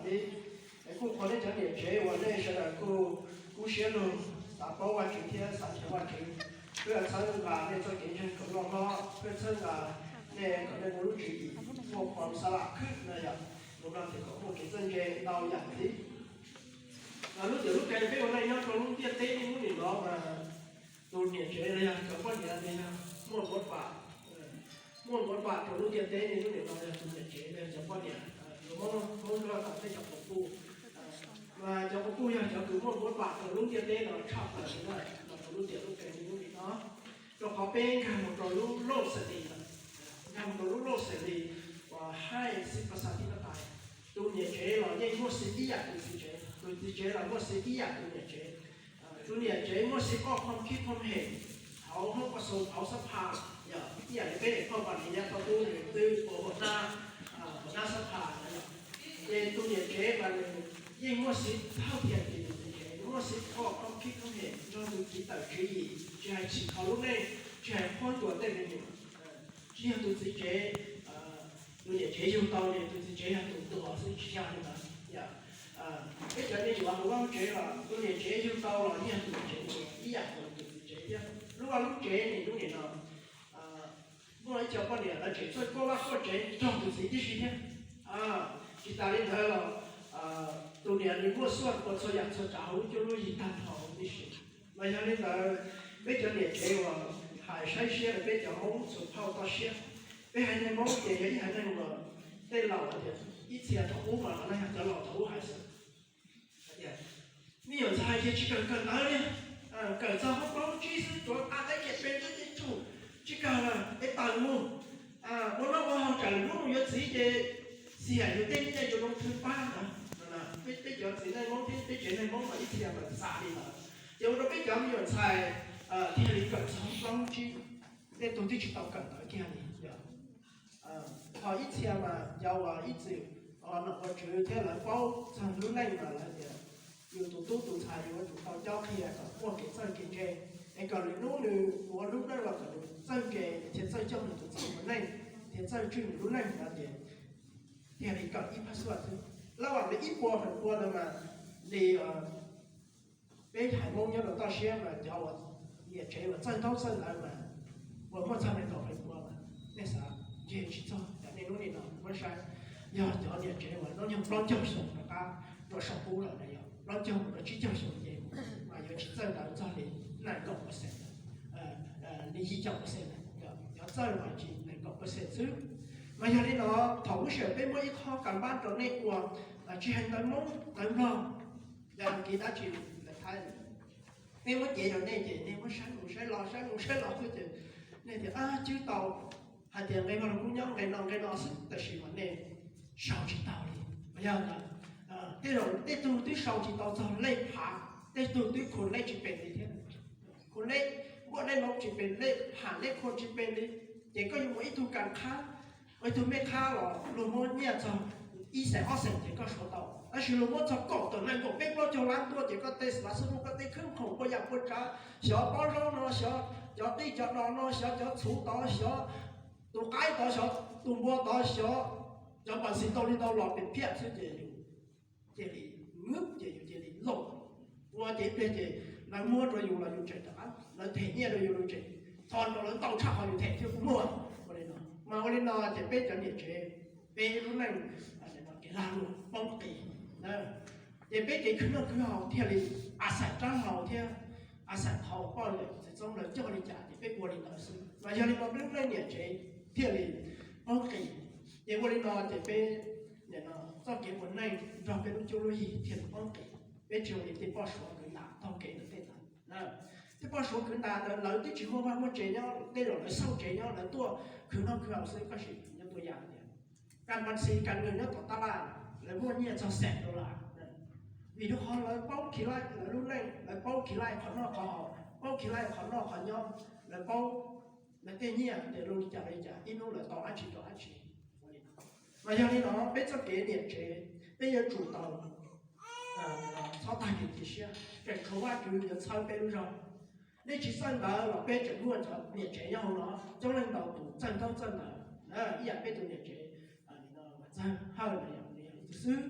Es kuj thov nej cov niam tsev uas nej sawv daws kuj kub siab lug xav paub Vajtswv thiab xav nrhiav Vajtswv, kuj yog txhawb nqa nej txoj kev ntseeg kom loj hlob, kuj txhawb nqa nej kom nej muaj lub tswv yim, muaj phom xav lam khwb no yog, mus no ces kom muaj kev txawj ntse ntau yam ntxiv. Lub tiam lub ke peb ua neej nyob rau lub ntiaj teb niaj hnub nim no mas tus niam tsev los yog cov poj niam los yog muaj npav pam, muaj npav pam rau lub ntiaj teb niaj hnub nim no yog tus niam tsev los yog cov poj niam, yuav muab muab nrog rau peb cov quas puj, mas cov quas puj yog cov kws muaj npav pam rau lub ntiaj teb no tshaj plaws li na, los rau lub tiam lub ke niaj hnub nim no. Rau qhov peb nkag mus rau lub loj xim li lawm, nkag mus rau lub loj xim li uas high civil society no tas. Tus niam tsev los yeej muaj xim ib yam tus txiv tsev, tus txiv tsev los muaj xim ib yam tus niam tsev. Tus niam tsev muaj xim koj khoom khib khoom hem hauv hoob kos xoos hauv xab phas, yog ib yam li peb daim phauj Npas Lis Nyab Thoj Tub nws twb ua huam nab, huam nab xab phas no yog. Ces tus niam tsev mas nws yeej muaj xim thawj thiam li tus txiv tsev, muaj xim koj khoom khib khoom hem nrog nws tiv tawm tswv yim, tsis hais tsim kho lub neej, tsis hais qhuab ntuas tej me nyuam. Tsis yog tus txiv tsev, tus niam tsev yug tau ces tus txiv tsev yog tus ntuas xwb, tsis yog li ntawd. Peb cov me nyuam hauv vaj hauv tsev los tus niam tsev yug tau los yeej yog tus niam tsev ntuas ib yam nkaus li tus txiv tsev thiab. Lub vaj lub tsev niaj hnub nim no muaj ib co poj niam lawv tseem txawj kuaj vaj kuaj tsev nrog tus txiv tib si thiab. Tsis tas li ntawd los tus niam nws muaj xuaj ua txhua yam txhua tsav hauv lub cuab lub yig tag nrho huv tib si. Mas yog li ntawd, peb cov niam tsev uas hais saib siab rau peb cov Hmoob txhua phauj toj siab, peb haiv neeg Hmoob ces yog ib haiv neeg uas tej laus hais tias ib txhia thaum ub mas los no yog cov laus thaum ub hais xwb, hais tias me nyuam ntxhais ces tsis kawm kawm ntawv li, kawm txog hoob plaub hoob tsib xwb, tsuav nqa teb kiag pes ntuj ces tsum, tsis kawm lawm es tawm mus ua noj ua haus, tsam lwm hnub mus yuav txiv ces xiam yus tej nyiaj yus loo thwj pab ntawd. Peb cov txiv neej Hmoob thiab peb tsev neeg Hmoob mas ib txhia mas xav li ntawd, ces ua rau peb cov me nyuam ntxhais thiaj li kawm txog hoob plaub hoob tsib, tej tug twb tsis tau kawm ntawv kiag li yog. Ho ib txhia mas cov uas ib txwm nom ua tswv thiab lawv paub txog lub neej mas lawv tias yus tus tub tus ntxhais yus yuav tsum tau cob qhia kom muaj kev txawj kev ntse, es kom lwm hnub nws mus ua lub neej los kom nws txawj ntse thiaj txawj coj nws tus txheej ua neej, thiaj txawj tswj nws lub neej no ces thiaj li kawm ib phab xuaj xwb. Lawv vam li ib puas feem pua ntawd mas li peb haiv Hmoob nyob rau toj siab mas cov uas niam tsev uas txawj ntaub txawj ntawv mas uas muaj txog nees nkaum feem pua mas nej xav ntshe tsis txog, cov niaj hnub nim no muab saib yog cov niam tsev uas hnub nyoog plaub caug xyoo rov qab rau saum qub lawm na, yog plaub caug mus rau tsib caug xyoo ces mas yuav tsis txawj ntawv txog li nees nkaum percent, li yim caum percent na, cov txawj mas tsis nees nkaum percent xwb. Mas yog li no thaum lub sij hawm peb muab ib qho kas npab rau nej ua, tsis hais ntawv Hmoob ntawv Nplog, ntawv Askiv dab tsi, ntawv Thaib, nej muab cev rau nej ces nej muab saib mus saib los saib mus saib los xwb ces nej tias cwb tau hais tias nqe Vaj Lug Kub nyob nqe no nqe no xwb, tab sis mas nej sau tsis tau li. Yog ntawd, tej zaum tej tug twb sau tsis tau txog lej phav, tej tug twb khu lej tsis pem li thiab. Khu lej npuaj lej loo tsis pem, lej pham lej khu tsis pem li, ces koj yuav ua ib tug kas qhab, ua ib tug mej qhab los luag muab nyiaj txog ib xees ob xees ces koj suav tau, tab sis luag muab txog kaum tawm nees nkaum peb plaub caug lab tuaj ces koj tej xav xub mus, koj tej khwb khoom puas yam puas tsav, xyov pob zaub no, xyov cov qij cov dos no, xyov cov txhuv tod, xyov tus qaib tod, xyov tus npua tod, xyov cov npas xis ntau li ntau los pem phiaj xwb ces yus cia li ngwb ces yus cia li laus. Ua ces ib pliag ces lawv muab rau yus los yus tseem rov qab, lawv them nyiaj rau yus los tseem tho rau lawv ntau tshaj qhov yus them thiab kuj muaj. Ua li no, mas ua li no ces peb cov niam tsev, peb lub neej kev lag luam poob qis, ces peb kev khwv noj khwv haus thiaj li a xaim rab hlau thiab a xaim qhov uas poj niam txiv txoob lawv coj li cas ces peb ua li ntawd xwb. Mas yog li no peb lub neej niam tsev thiaj li poob qis. Ces ua li no ces peb txoj kev ua neej nrog peb lub cuab lub yig thiaj li poob qis. Peb tsis ua li tej poj suav kwv ntas taug kev ntawm tej ntawd. Tej poj suav kwv ntas ntawd lawv twb tsis muaj vaj muaj tsev nyob, tej zaum lawv xauj tsev nyob, lawv tuaj khwv noj khwv haus xwb, tab sis nyob tua yam tias kas npas xis kas nws nyob tom tab laj, lawv muaj nyiaj txog xees dollar. Vim rau qhov lawv paub khi laij lawv lub neej, lawv paub khi laij qhov noj qhov haus, paub khi laij qhov noj qhov nyob, lawv paub lawv tej nyiaj tias zoo li cas li cas, ib hnub lawv tau dab tsi rau dab tsi. Mas yog li no peb txoj kev niam tsev peb yuav tsum tau txhob tag kev cia siab, tseem tshuav Vajtswv yuav txhawb peb lub zog. Nej tsis txawj ntawv los peb tseem muaj cov niam tsev nyob hauv no coob leej ntau tus txawj ntaub txawj ntawv, ib yam peb tus niam tsev Txawj Hawj no yog tus xwb,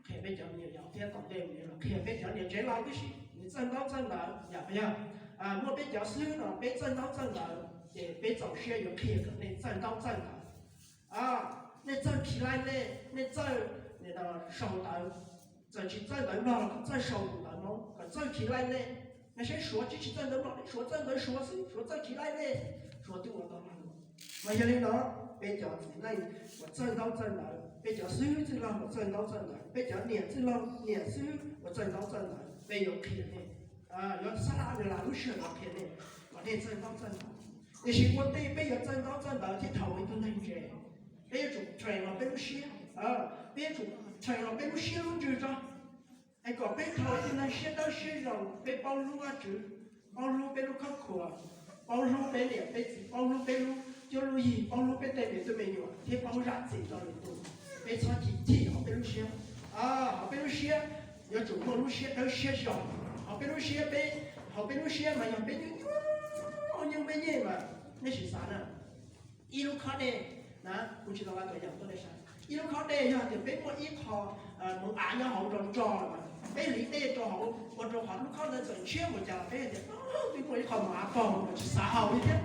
qhia peb cov niam yau thiab tom ntej mus los qhia peb cov niam tsev laus tib si, nws txawj ntaub txawj ntawv yom, yog muaj peb cov xib hwb no peb txawj ntaub txawj ntawv ces peb txaus siab yuav qhia kom nej txawj ntaub txawj ntawv, nej txawj khi laij lej, nej txawj sau ntawv, txawm tsis txawj ntawv Nplog los kom txawj sau ntawv Hmoob, kom txawj khi laij lej. Nej saib Suav tsis txawj ntawv Nplog, Suav txawj ntawv Suav xwb, Suav txawj khi laij lej, Suav twb ua tau no. Mas yog li no, peb cov txiv neej uas txawj ntaub txawj ntawv, peb cov xib hwb txwj laug uas txawj ntaub txawj ntawv, peb cov niam txwj laug niam xib hwb uas txawj ntaub txawj ntawv, peb yuav qhia nej, yuav xa lam lub sij hawm los qhia nej kom nej txawj ntaub txawj ntawv. Tiam sis ua ntej peb yuav txawj ntaub txawj ntawv thiab dhau ib tug neeg ntse, peb yuav tsum train los peb lub siab, peb yuav tsum train los peb lub siab lub ntsws tso, es kom peb dhau ib tug neeg siab dawb siab zoo, peb paub hlub Vajtswv, paub hlub peb lub khab khuas, paub hlub peb niam peb txiv, paub hlub peb lub cuab lub yig, paub hlub peb tej me tub me nyuam thiab paub zam txim rau lwm tus. Peb txhob chim chim hauv peb lub siab, hauv peb lub siab yuav tsum muaj lub siab dawb siab zoo. Hauv peb lub siab, peb, hauv peb lub siab mas yog peb nyuaj nyuaj, nyuaj me nyej mas, nej sim xav na, ib lub khob dej na, kuv tsis tau ua tus yam tuaj nej saib, ib lub khob dej yog tias peb muaj ib qho hmoov av nyob hauv nrov nro lawm, peb hliv dej rau hauv ua rau qhov lub khob ntawd txawm ntshiab npaum cas los peb hais tias twb muaj ib qho hmoov av pog mas tsis xav haus li thiab.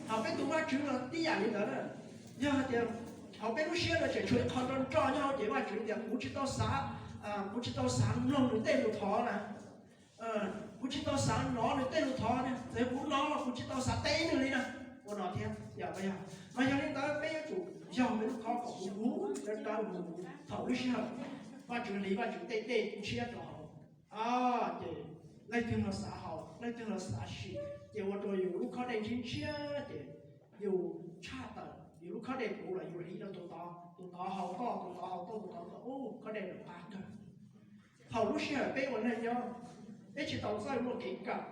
Hos peb tus Vajtswv los tib yam li ntawd na, yog hais tias hauv peb lub siab no tseem tshuav ib qho nrov nro nyob hauv ces Vajtswv tias kuv tsis tau xav, kuv tsis tau xav mloog nws tej lus thov na, kuv tsis tau xav hnov nws tej lus thov na, txawm kuv hnov los kuv tsis tau xav teb nws li na, ua no thiab yom. Mas yog li ntawd peb yuav tsum yog peb lub khob kom huv huv dawb dawb huv huv thaum lub sij hawm Vajtswv hliv Vajtswv tej dej ntshiab rau hauv, ces leej twg los xav haus, leej twg los xav sim, ces ua rau yus lub khob dej ntshiab ntshiab ces yus tshaj tawm, yus lub khob dej puv los yus hliv rau tus tod, tus tod haus toj, tus tod haus toj, tus tod toj, ub, khob dej nws qab kawg. Thaum lub sij hawm peb ua neej nyob, peb tsis tau txawj muaj kev kawm.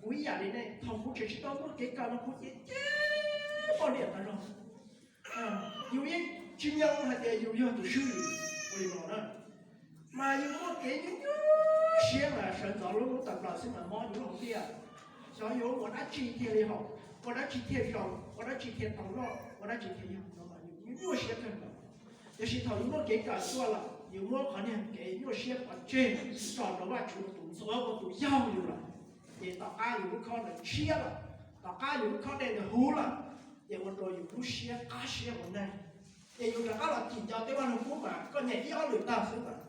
Kuv ib yam li nej, thaum kuv tseem tsis tau muaj kev kawm no kuv ces ces poj niam tag zog, yus yeej tsis nco hais tias yus yog tus swb ua li no na. Mas yus muaj kev nyuaj nyuaj siab mas sawv ntxov lub hnub tawm plaws xwb mas mob yus lub hauv tiaj. Xyov yuav ua dab tsi thiaj li haum, ua dab tsi thiaj zoo, ua dab tsi thiaj tau noj, ua dab tsi thiaj yog no mas yus nyuaj nyuaj siab kawg nkaus. Tiam sis thaum yus muaj kev kawm tuaj lawm, yus muab qhov niag kev nyuaj siab pov tseg tso rau Vajtswv tus ntxuav ua tus yaug yus lawm, ces tom qab yus lub khob ntawd ntshiab lawm, tom qab yus lub khob dej ntawd huv lawm, ces ua rau yus lub siab qab siab ua neeg. Ces yus rov qab los cim nco tej vaj loog kub mas koj nyeem ib ob lwm tag xwb mas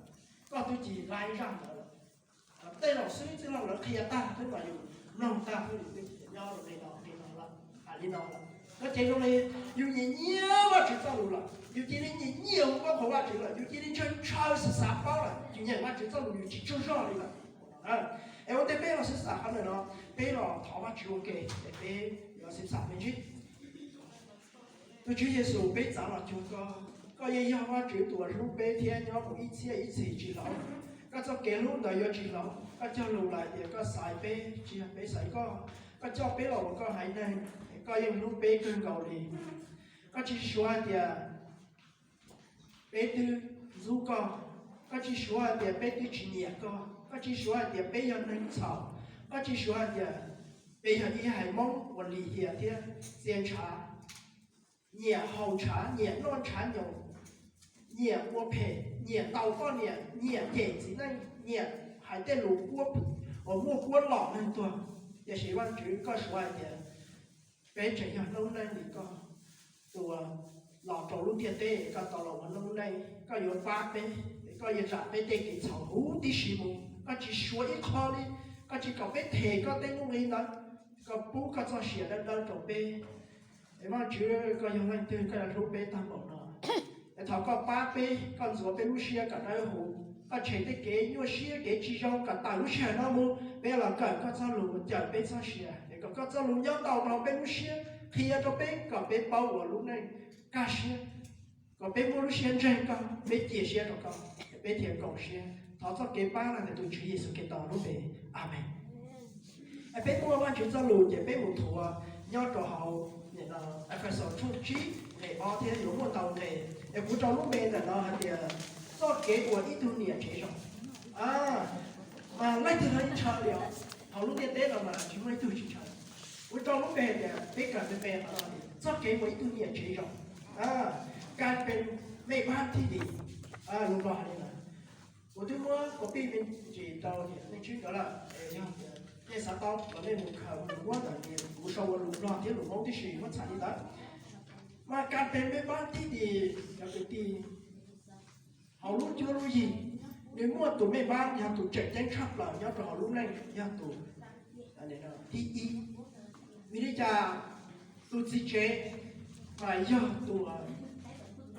koj twb cim laib zaj ntawd lawm. Tej laus xib hwb txwj laug lawv qhia tag xwb mas yus mloog tag xwb yus twb nyob rau li no li no lawm, hais li no lawm. Koj ces zoo li yus nyiam nyiam Vajtswv txoj lus lawm, yus cia li nyiam nyiam hu koob qhuas Vajtswv lawm, yus cia li ntshaw ntshaw xav xav paub lawm, yus nyiam Vajtswv txoj lus yus tsis tsaug zog li lawm. Es ua ntej peb los xav xav qhov ntawm no, peb los thov Vajtswv ua ke es peb yuav xav xav me ntsis. Tus Tswv Yexus, peb txav los cuag koj, koj yeej yog Vajtswv tus uas hlub peb thiab nyob mus ib txhiab ib txhis tsis hloov. Koj txoj kev hlub ntawd yuav tsis hloov, koj cog lus lawm tias koj xaiv peb tsis yog peb xaiv koj. Koj coj peb los ua koj haiv neeg, koj yeej hlub peb kawg nkaus li. Koj tsis suav hais tias peb twb ntxub koj, koj tsis suav hais tias peb twb tsis nyiam koj, koj tsis suav hais tias peb yog neeg txhaum, koj tsis suav hais tias peb yog ib haiv Hmoob uas lim hiam thiab txia ntshav, nyiam haus ntshav, nyiam noj ntshav nyoos, nyiam ua phem, nyiam ntaus poj niam, nyiam cem txiv neej, nyiam hais tej lus uas muaj puab lom neeg tuag. Tiam sis Vajtswv, koj suav hais tias peb tseem yog noob neej li koj, tus uas los rau lub ntiaj teb, koj tau los ua noob neej, koj yuav pab peb, koj yuav zam peb tej kev txhaum huv tib si mus. Koj tsis suav ib qho li, koj tsis kom peb them koj tej nuj nqi ntawd, koj pub koj txoj sia dawb dawb rau peb. Es Vajtswv, koj yog leej twg koj yuav hlub peb tag npaum no? Es thov koj pab peb, koj ntxuav peb lub siab kom dawb huv, koj tshem tej kev nyuaj siab kev tsis zoo kom tawm lub sij hawm no mus, peb los kawm koj txoj lus uas cawm peb txoj sia, es kom koj txoj lus nyob ntau rau peb lub siab, qhia rau peb kom peb paub ua lub neej kaj siab, kom peb muaj lub siab ntseeg koj, peb cia siab rau koj, peb thiaj nkauj siab. Thov txoj kev pab no ntawm tus Tswv Yexus Khetos lub npe, Amees. Es peb muaj Vajtswv txoj lus ces peb mus thuav nyob rau hauv Efexus tshooj tsib nqe ob thiab yuav muaj ntau nqe. Es kuv rau lub npe ntawm no hais tias txoj kev ua ib tug niam tsev zoo. Mas leej twg ho ntshaw li os? Hauv lub ntiaj teb no mas tsis muaj ib tug tsis ntshaw. Kuv rau lub npe tias peb kawm npe qhov no, txoj kev ua ib tug niam tsev zoo, kaj peb mej pab thij dim. Lus Nplog hais li ntawd. Kuv twb muab copy me ntsis rau niam leej Tswb nkawd lawm, yog tias nej xav tau los nej mus khaws mus muab ntawm kuv sau ua lus Nplog thiab lus Hmoob tib si muab txhais li ntawd. Mas kas pes mej pab tib tis cov kwv tij hauv lub cuab lub yig, nws muaj tus mej pab yog tus tseem ceeb tshaj plaws nyob rau hauv lub neej, yog tus thib ib. Vim li cas? Tus txiv tsev mas yog tus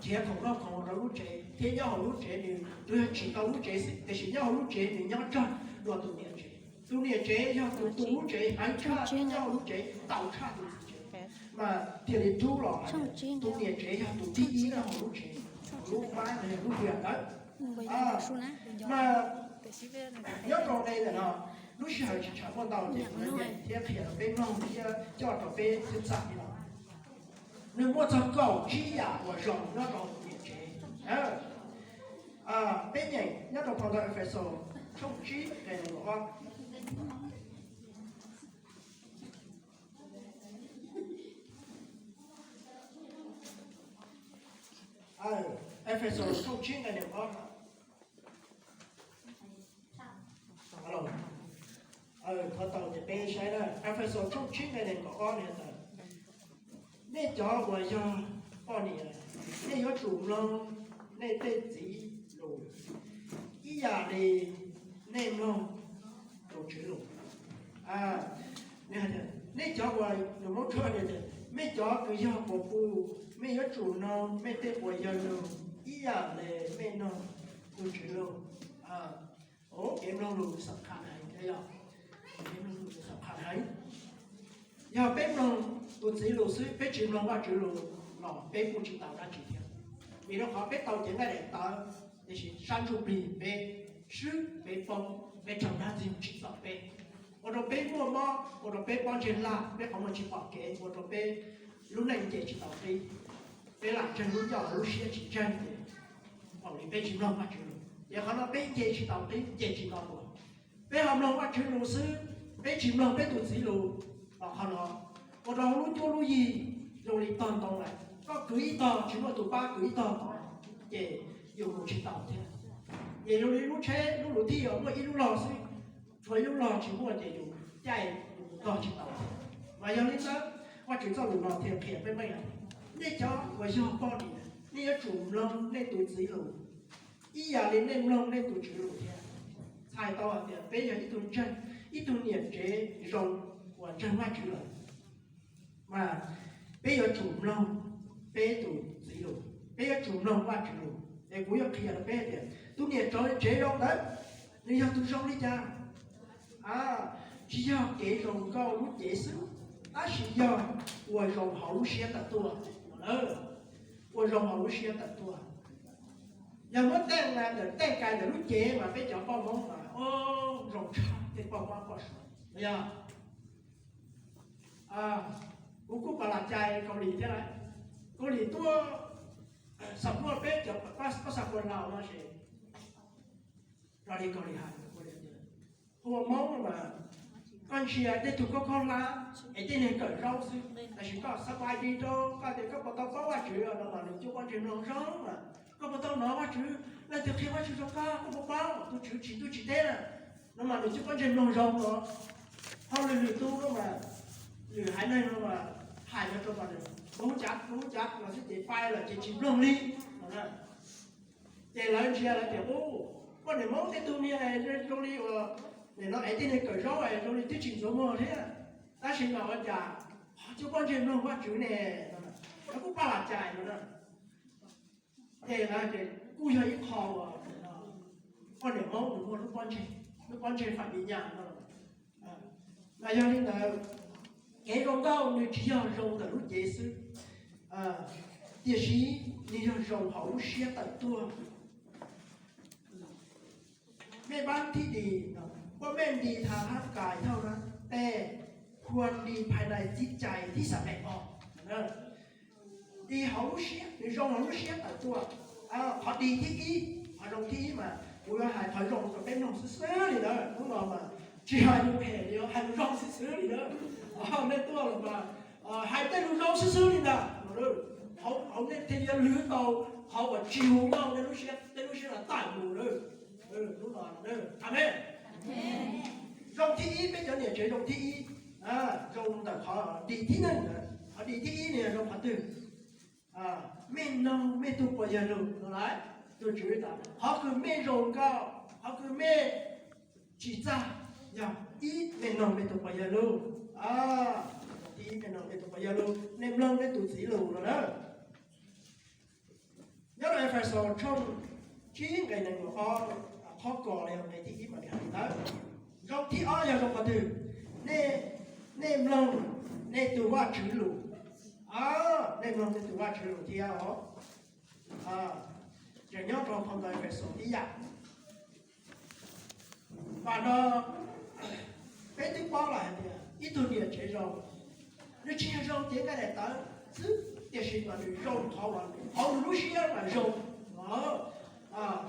nrhiav khoom noj khoom haus rau lub tsev thiab nyob hauv lub tsev nws tsuas yog tsim tau lub tsev xwb, tiam sis nyob hauv lub tsev nws nyob tsawg dua tus niam tsev. Tus niam tsev yog tus tu lub tsev heev tshaj, nyob hauv lub tsev tau tshaj tus txiv tsev. Mas thiaj li rub los hais tias tus niam tsev yog tus thib ib nyob hauv lub tsev, lub pab los yog lub tiam ntawd. Mas nyob rau qe ntawm no, lub sij hawm tsis tshav muaj ntau ces kuv yuav nyeem thiab qhia rau peb mloog thiab coj rau peb txhua txhua li no. Nws muaj txog kaum tsib yam uas zoo nyob rau niam tsev. Peb nyeem nyob rau phau ntawv Efexus tshooj tsib nqe nees nkaum ob. Efexus tshooj tsib nqe nees nkaum ob. Thov tau ces peb saib na, Efexus tshooj tsib nqe nees nkaum ob nws tias, nej cov uas yog poj niam, nej yuav tsum mloog nej tej txiv lus ib yam li nej mloog tus Tswv lus. Nej cov uas, nws muab tsuab tias, mej cov kws yog quas puj, mej yuav tsum noog mej tej quas yawg lus ib yam li mej noog tus Tswv lus. Kev mloog lus xam kha heev, kev mloog lus xam kha heev. Yog peb mloog tus txiv lus xwb peb tsis mloog Vajtswv lus los peb kuj tsis tau dab tsi thiab. Vim rau qhov peb tau cev nqaij daim tawv, tiam sis sab ntsuj plig peb swb peb poob, peb raug dab ntxwg tsim txom peb, ua rau peb muaj mob, ua rau peb pob ntseg laj, peb qhov muag tsis pom kev, ua rau peb lub neej nce tsis tau qib. Peb lam ntseeg lub ncauj lub siab tsis ntseeg ces, thaum li peb tsis mloog Vajtswv lus ces qhov no peb nce tsis tau qib, nce tsis tau luag. Peb ho mloog Vajtswv lus xwb, peb tsis mloog peb tus txiv lus los qhov no ua rau lub cuab lub yig zoo li tog ntoo lawm, koj kwv ib tog tsis muaj tus pab kwv ib tog tod, ces yus mus tsis tau thiab. Ces zoo li lub tsheb lub luv thij os, muaj ib lub log xwb, tshuav ib lub log tsis muaj ces yus caij yus mus tog tsis tau thiab. Mas yog li ntawd, Vajtswv txoj lus no thiaj qhia peb meej hais tias, nej cov uas yog poj niam, nej yuav tsum mloog nej tus txiv lus ib yam li nej mloog nej tus Tswv lus thiab. Txhais tau hais tias peb yog ib tug ntseeg, ib tug niam tsev zoo uas ntseeg Vajtswv lawm, mas peb yuav tsum mloog peb tus txiv lus, peb yuav tsum mloog Vajtswv lus. Es kuv yuav qhia rau peb tias tus niam tsev zoo ntawd, nws yog tus zoo li cas? Tsis yog kev zoo nkauj lub cev xwb, tab sis yog ua zoo hauv lub siab tawm tuaj. Ua zoo hauv lub siab tawm tuaj. Yog muab tej ntawm tej kais ntawm lub cev mas peb cov poj Hmoob mas zoo tshaj tej poj mab poj suav. Yog kuv kuj pom lam cai Kaus Lim thiab lawm. Kaus Lim tuaj xam muaj peb cov pab xav khuas laus no ces, raws li Kaus Lim hais, hu ua Hmoob mas koj ntsia tej tug khaub khaub hlab es tej niag kawm zaub xwb, tab sis koj xab pais di rau koj tias koj puas tau paub Vajtswv no mas nws cuab pob ntseg mloog zoo mas, koj puas tau hnov Vajtswv leej twg qhia Vajtswv rau koj, koj puas paub tus Tswv tsis ntuj tsis teb na, no mas nws cuab pob ntseg mloog zoo no. Ho lwm lwm tus no mas, lwm haiv neeg no mas hais no rau mas nws, kuv hu cav kuv hu cav no xwb ces pais lawm ces tsis mloog li no na. Ces lawv ntsia lawv tias, u, poj niam Hmoob tej tug niag zoo li uas nim no es tej niag kawm zaub zoo li twb tsis ntxuav muag thiab, tab sis mas ua cas ho cuab pob ntseg mloog Vajtswv ne? Lawv kuj pab lam cai no na. Ces lawv tias kuj yog ib qho uas poj niam Hmoob nws muaj lub pob ntseg, lub pob ntseg fam li nyas no. Mas yog li ntawd, kev zoo nkauj nws tsis yog zoo ntawm lub cev xwb, tiam sis nws yog zoo hauv lub siab tawm tuaj. Mej pab thib dis, poj mej dis tha hab kais thauj na, tes khuam dis phais nais txiv cais thib xam mem os. Dis hauv lub siab, nws zoo hauv lub siab tawm tuaj. Qhov dis thib ib, qhov zoo thib ib mas kuv yuav hais qhov zoo rau peb mloog xwb xwb li ntawd. Hnub no mas tsis hais lus phem li, hais lus zoo xwb xwb li ntawd. Nej tuaj los mas hais tej lus zoo xwb xwb li ntawd, hauv nej thiaj yuav lwv tau qhov uas tsis hu nyob nej lub siab, tej lub siab mus lawm. Lub no, amen. Zoo thib ib, peb cov niam tsev zoo thib ib, zoo ntawm qhov dig thib neeg, qhov dig thib ib no zoo qhov twg? Mej noog mej tug quas yawg lug no lawm. Tug Tswv tas qhov kws mej zoo nkauj, qhov kws mej tsis txaj, yog ib, mej noog mej tug quas yawg lug. Thib ib, mej noog mej tug quas yawg lug, nej mloog nej tug txiv lug no na. Nyob rau Efexus tshooj tsib nqe nees nkaum ob, qhov ko los yog nqe thib ib mas nws hais li ntawd. Zoo thib ob yog zoo qhov twg? Nej mloog nej tug Vajtswv lug. Nej mloog nej tug Vajtswv lug thiab os. Tseem nyob rau phau ntawv Efexus tib yam. Mas no peb twb paub lawm hais tias ib tug niam tsev zoo, nws tsis yog zoo cev nqaij daim tawv xwb, tiam sis mas nws zoo qhov uas hauv nws lub siab mas zoo.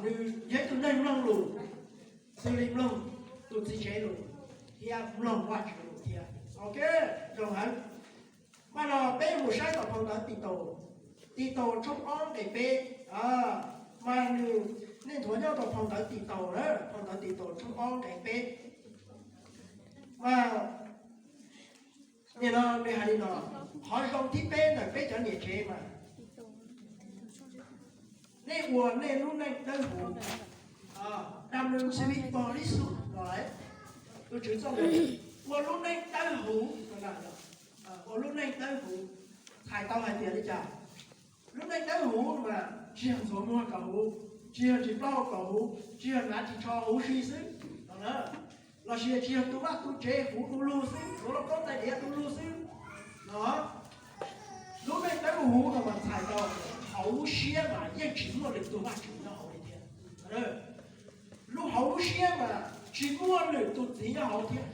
Nws yog ib tug neeg mloog lus, xws li mloog tus txiv tsev lus thiab mloog Vajtswv lus thiab. Ok, zoo heev. Mas no peb mus saib tom phau ntawv Titus, Titus tshooj ob nqe peb. Mas nws, nej nthuav nyob rau phau ntawv Titus na, phau ntawv Titus tshooj ob nqe peb. Mas nim no nws hais li no, qhov zoo thib peb ntawm peb cov niam tsev mas nej ua nej lub neej dawb huv, đam ntxwv pog li xu no. Tus Tswv txoj lus, ua lub neej dawb huv, ua lub neej dawb huv. Txhais tau hais tias li cas? Lub neej dawb huv mas tsis yog ntxuav muag kom huv, tsis yog tsis plaub kom huv, tsis yog hnav ris tsho huv si xwb no na, lossis tsis yog tu vaj tu tsev huv du lug xwb, ntxuav lauj kaub tais diav du lug xwb no. Lub neej dawb huv no mas txhais tau hauv lub siab mas yeej tsis muaj lwm tus vaj tswv nyob hauv li thiab. Lub hauv lub siab mas tsis muaj lwm tus txiv nyob hauv thiab.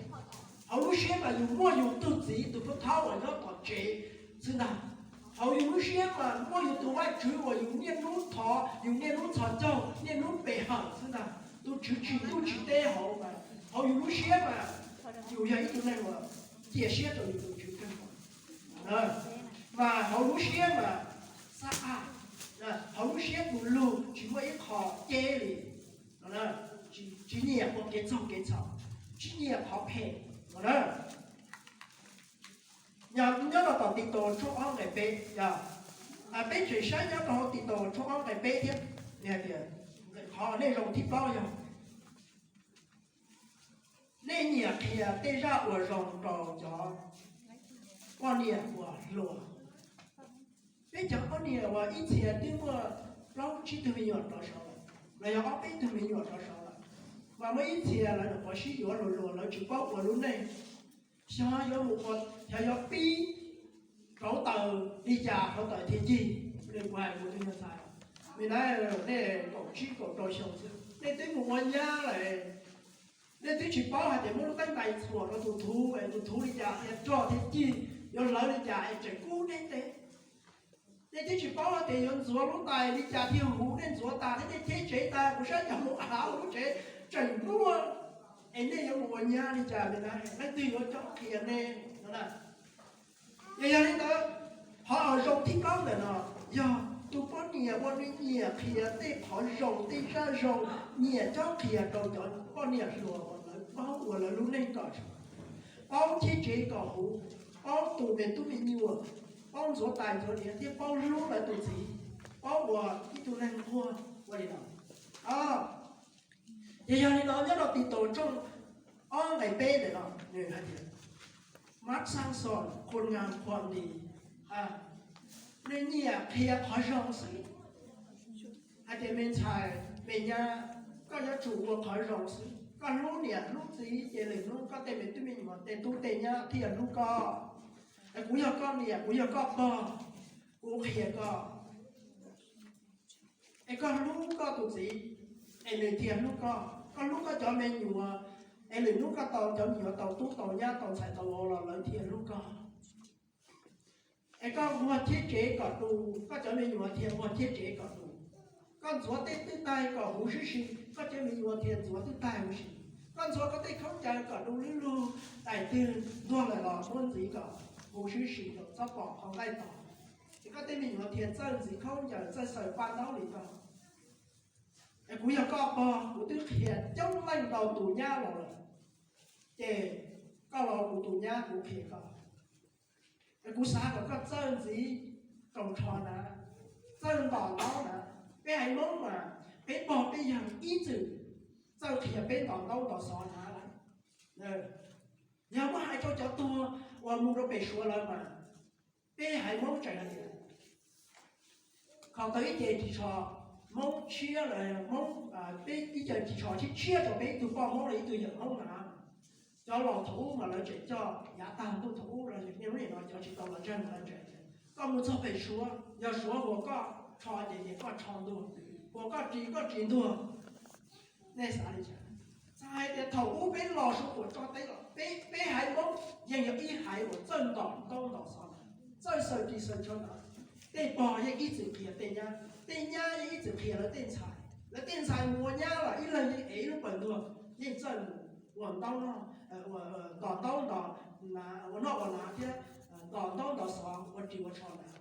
Hauv lub siab mas yus muaj yus tug txiv tus pub thaub uas nyob tom tsev xwb ntag. Hauv yus lub siab mas muaj yus tus vaj tswv uas yus niaj hnub thov, yus niaj hnub txhos caug, niaj hnub pe hawm xwb ntag. Tus Tswv tsis ntuj tsis teb hauv mas, hauv yus lub siab mas yus yog ib tug neeg uas cia siab rau yus tus Tswv kawg. Mas hauv lub siab mas xab aj, hauv lub siab du lug tsis muaj ib qho ceb li. Tsis nyiam ua kev txaug kev txhaum, tsis nyiam qhov phem no na. Nyob rau tom Titus tshooj ob nqe peb, peb tseem saib nyob rau hauv Titus tshooj ob nqe peb thiab, hais tias qhov nej zoo thib plaub yog nej nyiam qhia tej zaj uas zoo rau cov poj niam uas hluas. Peb cov poj niam uas ib txhia twb muaj plaub tsib tug me nyuam rov saud lawm, los yog ob peb tug me nyuam rov saud lawm, mas muaj ib txhia lawv nyuam qhuav sib yuav hluas hluas, lawv tsis paub ua lub neej, xyov yuav mus, xyov yuav pib rauv taws li cas rauv taws thiaj cig. Li kuv hais kuv tus nyuag ntxhais, me na, nej kaum tsib kaum rau xyoo xwb, nej twb mus ua nyab lawm, nej twb tsis paub hais tias muab lub teeb ntais txhuam rau tus thuv es tus thuv li cas thiaj rog thiaj cig, yuav hlawv li cas es tseem kub neb tes. Nej twb tsis paub hais tias yuav ntxuav lub tais li cas thiaj huv, nej ntxuav tas thiab nej cheb tsev tas, kuv saib cov mus av ua lub tsev tseem muaj, es nej yuav mus ua nyab li cas, leej twg yuav cob qhia nej no na? Yog, yog li ntawd, qhov uas zoo thib plaub ntawm no yog tus poj niam uas nws nyiam qhia tej qhov zoo, tej zaj zoo, nyiam cob qhia rau cov poj niam hluas uas lawv paub ua lawv lub neej kom zoo, paub cheb tsev kom huv, paub tu me tub me nyuam, paub ntxuav tais ntxuav diav thiab paub hlub lawv tus txiv, paub ua ib tug neeg nquag ua li no. Ces yog li no nyob rau Titus tshooj ob nqe peb ntawm no nws hais tias, mab xaaj xom khua ngaa khua nti, nws nyiam qhia qhov zoo xwb. Hais tias me ntxhais me nyab, koj yuav tsum ua qhov zoo xwb. Koj hlub niam hlub txiv ces lwm hnub koj tej me tub me nyuam tej tub tej nyab thiaj hlub koj. Es kuv yog koj niam, kuv yog koj pog, kuv qhia koj, es koj hlub koj tus txiv, es nws thiaj hlub koj. Koj hlub koj cov me nyuam, es lwm hnub koj tau cov me nyuam tau tub tau nyab tau ntxhais tau vauv los lawv thiaj hlub koj. Es koj muag cheb tsev kom du, koj cov me nyuam thiaj muag cheb tsev kom du. Koj ntxuav tej twj taig kom huv sib si, koj cov me nyuam thiaj ntxuav twj taig huv si. Koj ntxuav koj tej khaub ncaws kom du lug lug, daim twg ntuag lawm los muab ntxiv kom huv sib si, kom txhob pom qhov nqaij tog. Es koj tej me nyuam thiaj txawj ntxiv khaub ncaws, txawj xaws paj ntaub li koj. Kuv yog koj pog, kuv twb qhia coob leej ntau tus nyab los lawm, ces koj los kuv tus nyab kuv qhia koj. Kuv xav kom koj txawj ntxiv roos tsho na, txawj ntos ntaub na. Peb haiv Hmoob mas peb pog peb yawg ib txwm txawj qhia peb ntos ntaub ntos xov na lawm. Yog muab hais rau cov tuag uas mus rau pem Suav lawm mas peb haiv Hmoob tseem hais tias kho tau ib ce ris tsho Hmoob tshiab, Hmoob, peb ib ce ris tsho tshiab tshiab rau peb ib tug poj Hmoob los ib tug yawm Hmoob na. Cov laus thaum ub mas lawv tseem coj yav tag ntuj thaum ub los yog niaj hnub nim no cov tsis tau los ntseeg lawv tseem tias koj mus txog pem Suav, yog Suav huas koj tsho ces ces koj tsho ntuag, huas koj ris koj ris ntuag. Nej xav li cas? Txawm hais tias thaum ub peb los Suav tuam tso teb los peb, peb haiv Hmoob yeej yog ib haiv uas txawj ntos ntaub ntos xov ntawd, txawj xaws ris xaws tsho ntawd. Tej pog yeej ib txwm qhia tej nyab, tej nyab yeej ib txwm qhia lawv tej ntxhais, lawv tej ntxhais mus ua nyab los ib leeg yeej ev ib lub pawg ntuag, yeej txawj mus ua ntaub ntaub, ntos ntaub ntos, ua noj ua hnav thiab ntos ntaub ntos xov ua ris ua tsho ntawd.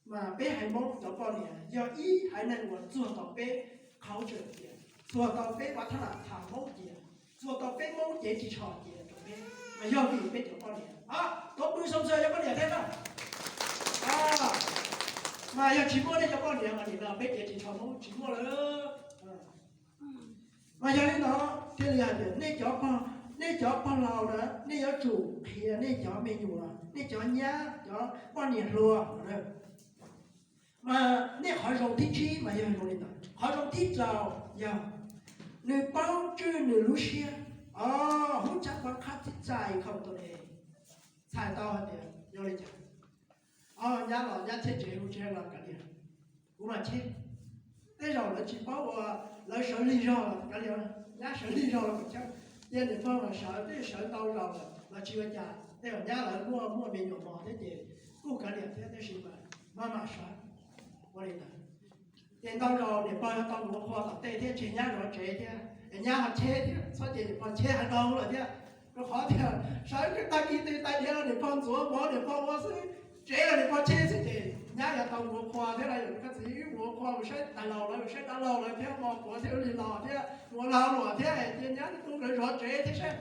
Mas peb haiv Hmoob cov poj niam yog ib haiv neeg uas txuag tau peb qhauv tseem cia, txuag tau peb vaj thab lam tham Hmoob cia, txuag tau peb Hmoob cev ris tsho cia rau peb, mas yog vim peb cov poj niam. Tuav pw xoo xwm yog poj niam thiab na. Mas yog tsis muaj nej cov poj niam mas nim no peb cev ris tsho Hmoob tsis muaj lawm. Mas yog li no thiaj li hais tias nej cov pog, nej cov pog laus na, nej yuav tsum qhia nej cov me nyuam, nej cov nyab, cov poj niam hluas na. Mas nej qhov zoo thib tsib mas yog zoo li ntawd. Qhov zoo thib rau yog nws paub tswj nws lub siab, o, hub cab pov qab tib txais khau tus e. Txhais tau hais tias yog li cas, o, nyab los nyab cheb tsev hu tsev los kav liam, kuv mam cheb. Tej zaum lawv tsis paub ua, lawv sawv lig zog los kav liam, nyab sawv lig zog los kav liam, cia niam pog los sawv, twb sawv ntau zaus lawm los tsis ua cas. Tej zaum nyab lawv muaj, muaj me nyuam mos thiab ces kuj kav liam thiab, tab sis mas maj mam sawv ua li ntawd. Ces ntau zaus niam pog yuav tau mus ua qhua tom tej thiab tseg nyab zov tsev thiab es nyab ho cheb thiab, txhob ces niam pog cheb heev dhau lawm thiab. Rau qhov tias sawv tag kis tes tais diav los niam pog ntxuav mov niam pog ua xwb, tsev los niam pog cheb xwb ces nyab yuav tau mus ua qhua thiab. Los yog koj txiv wb mus ua qhua mus saib tais laus lawv, mus saib dab laug lawv thiab, mos quav thiab ua li los thiab, mus ua lag luam thiab, cia nyab tub lawv zov tsev thiab saib,